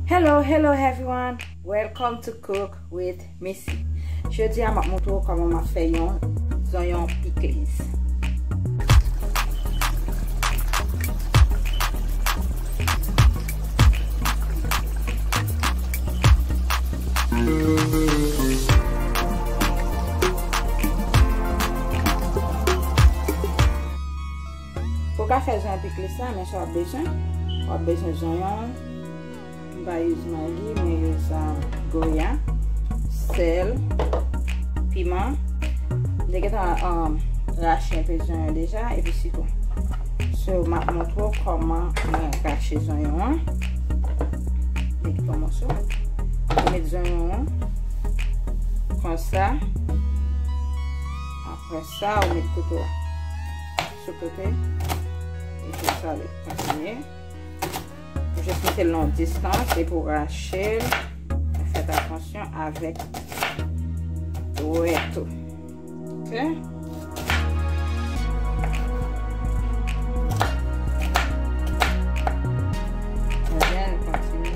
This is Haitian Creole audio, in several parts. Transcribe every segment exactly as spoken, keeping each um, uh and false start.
Hello, hello everyone. Welcome to Cook with Missy. Jodi a m ap montre w kòman m ap fè yon zonyon pikliz. Pou w ka fè zonyon pikliz la, men sa w ap bezwen. W ap bezwen zonyon, m pa use Maggi, mwen use, um, Goya, sèl, piman. M te gentan, um, rache enpe zonyon deja, epi sitwon. So, m ap montre w kòman mwen rache zonyon an. Mete yon mòso. Ou met zonyon an konsa. Apre sa, ou met kouto a sou kote. Epi sa, ale. Kontinye. Ou jis mete l nan yon distans epi w rache l. Fè atansyon avèk dwèt ou. Ok? Ebyen, nou kontinye.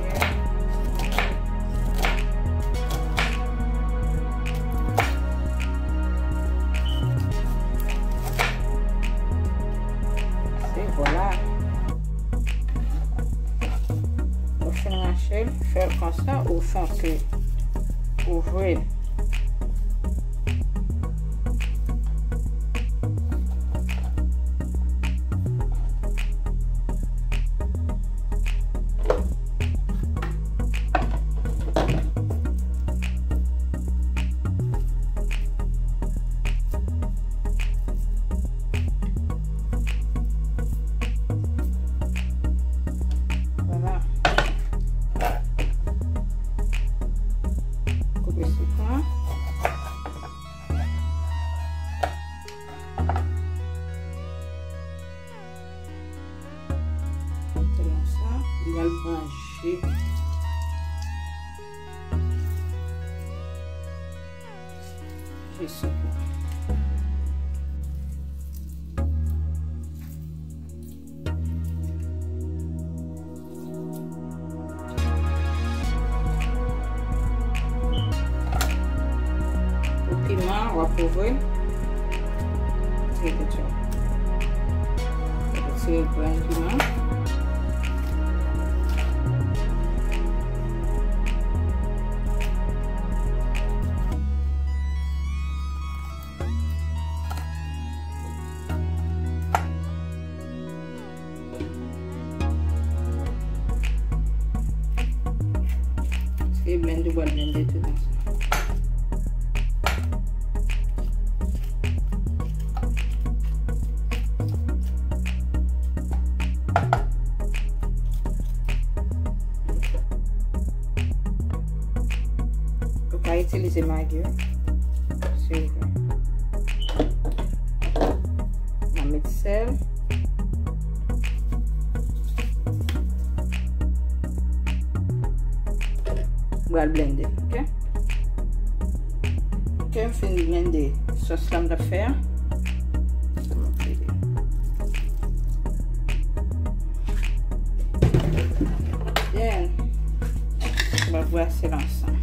Se vwala. Ou fin rache l, fè l konsa, ou fonse, ouvri l. Vwala. Koupe sitwon. Konsa, m pral pran ji. Ji sitwon. Pou piman, w ap ouvri. Gade sa. Retire grenn piman. Se blende, ou pral blende tout ansanm. Ou ka itilize Maggi, wi, si w vle. Mwen met sèl. Mwen pral blende, ok? Ok, m fin blende sòs la m t ap fè a. Then, m ap brase l ansanm.